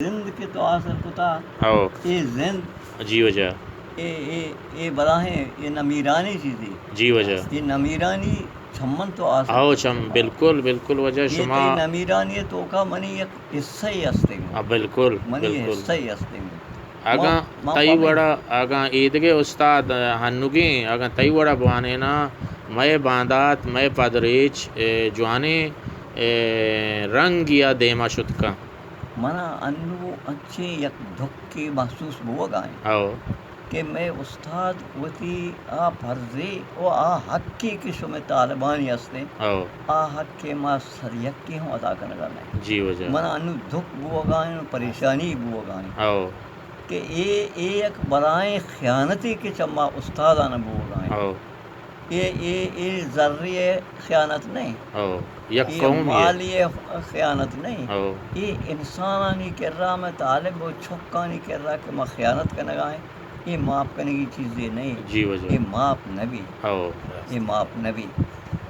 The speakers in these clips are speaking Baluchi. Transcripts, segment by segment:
زند کہ تو حاصل کتا، ہو۔ اے زند، جی واجہ۔ اے، اے، اے بلاہیں، اے نمیرانی چیزے۔ جی واجہ۔ اے نمیرانی چمن تو حاصل، ہو، کتا۔ چم، بالکل، بالکل واجہ، اے شما تئی نمیرانی توکا منی یک حصہ ہی ہستیں۔ ہاں، بالکل، منی بالکل۔ حصہ ہی ہستیں۔ اگاں ما، ما تئی پمے وڑا، اگاں ایدگہ استاد ہنوگیں، اگاں تئی وڑا بوانینا، مئے باندات، مئے پدریچ، اے، جوانیں، اے، رنگ یا دیما شتکاں۔ منا انو انچیں یک دکے محسوس بوگا ایں، ہو۔ کہ مئے استاد وتی آ فرضے و آ حقے کہ شمئے طالبانی ہستیں، ہو۔ آ حقے ما سر یکے ہوں ادا کنگا نہ ایں۔ جی واجہ۔ منا انو دک بوگا ایں، پریشانی بوگا ایں، ہو۔ کہ اے، اے یک بلائیں خیانتے کہ چما استادان بوگا ایں۔ ہو۔ اے، اے، اے زری ءِ خیانت نہ ایں۔ ہو، یک اے قومے ءِ۔ مالی ءِ خیانت نہ ایں۔ ہو۔ اے انسانانی کرا، مئے طالب و چکانی کرا کہ ما خیانت کنگا ایں، اے معاف کنگی چیزے نہ ایں۔ جی واجہ۔ اے معاف نہ بی۔ ہو۔ اے معاف نہ بی۔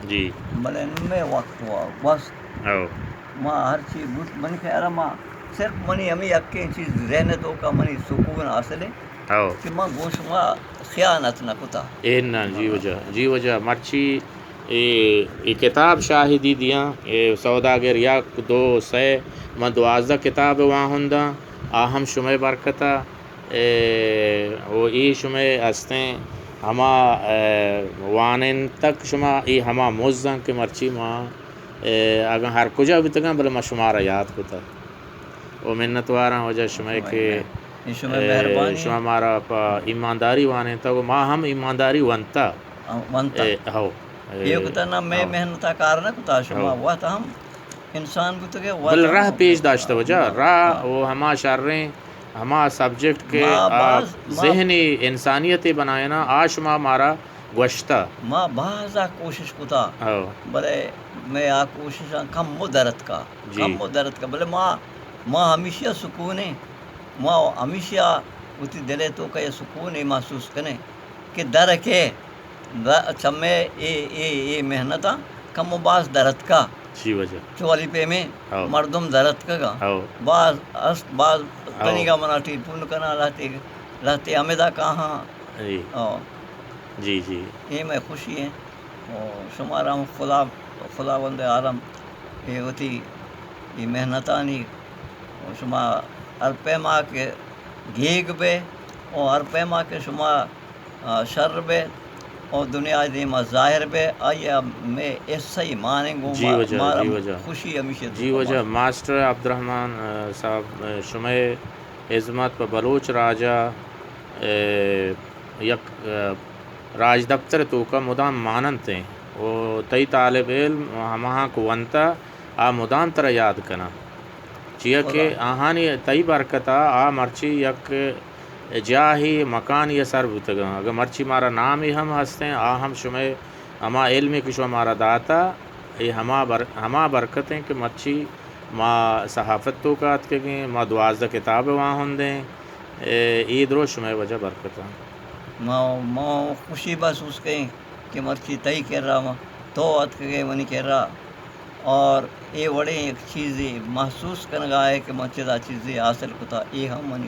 جی۔ بلے مئے وقت وا گوست۔ ہو۔ ما ہرچی بوت، منی خیالا ما صرف منی ہمے یکیں چیز ذہن ءِ توکا منی سکون حاصل ایں، ہو۔ کہ ما گوں شما خیانت نہ کتا۔ اے نہ، جی واجہ، جی واجہ، مرچی اے، اے کتاب شاہدی دیاں، اے سوداگر یک، دو، سئے، من دوازدہ کتاب واہنداں، آ ہم شمئے برکتا، اے، و اے شمئے ہستیں ہما، اے، وانینتگ شما، اے ہما مزاں کہ مرچی ما، اے، اگاں ہر کجا بوتگاں، بلے ما شمارا یاد کتا۔ و منتواراں واجہ شمئے کہ، اے، شما مارا پہ ایمانداری وانینتگ و ما ہم ایمانداری ونتا۔ ہاں، ونتا۔ اے، ہو۔ اے، اے کتا نہ مئے، ہو۔ محنتا کار نہ کتا، شما، ہو۔ وت ہم انسان بوتگے، وت بل ہم راہ پیش داشتہ واجہ، راہ، ہاں۔ و ہما شریں، ہما سبجیکٹ کہ ما آ باز، ما ذہنی انسانیتے بنائینا، آ شما مارا گوشتہ۔ ما بازا کوشش کتا، ہو۔ بلے مئے آ کوششاں کمو درتکا، جی۔ کمو درتکا، بلے ما، ما ہمیشہ سکونیں، ما ہمیشہ وتی دلے توکا یہ سکونے محسوس کنیں کہ درکے، چمے اے، اے، اے محنتاں کمو باز درتکا۔ جی واجہ۔ چو علی پیمیں، ہو۔ مردم درتکگا۔ ہو۔ باز است، باز، ہو۔ تنیگا منا ٹیلیفون کنا، لہتے، لہتے ہمدا کاہاں۔ جی۔ ہو۔ جی، جی۔ اے مئے خوشی ایں۔ و شمارا ہم خدا، خداوند عالم اے وتی اے محنتانی و شما ہر پیما کہ گیگ بے و ہر پیما کہ شما، آ، شر بے و دنیا دیما ظاہر بے، آئی ءَ مئے حصہ ای مانیں گوں، جی ما-، واجہ، مارا جی واجہ۔ خوشی ہمیشہ جی واجہ، ماسٹر عبدالرحمن، آ، صاحب، آ، شمئے ہزمت پہ بلوچ راجا، آ، یک، آ، راجدپتر توکا مدام ماننت ایں و تئی طالب علم ہماہاں کہ ونتا، آ مدام ترا یاد کناں، چیا کہ آہانی تئی برکتا آ مرچی یک جاہے مکانی سر بوتگاں۔ اگہ مرچی مارا نامے ہم ہستیں، آ ہم شمئے ہما علمے کہ شما مارا داتا، اے ہما بر-، ہما برکتیں کہ مرچی ما صحافت توکا اتکگیں، ما دوازدہ کتاب واہندیں، اے، اے درو شمئے وجہ برکتاں۔ ما، ما خوشی محسوس کئیں کہ مرچی تئی کرا ما، تو اتکگے منی کرا، اور اے وڑیں یک چیزے محسوس کنگا ہے کہ من چدا چیزے حاصل کتا، اے ہم منی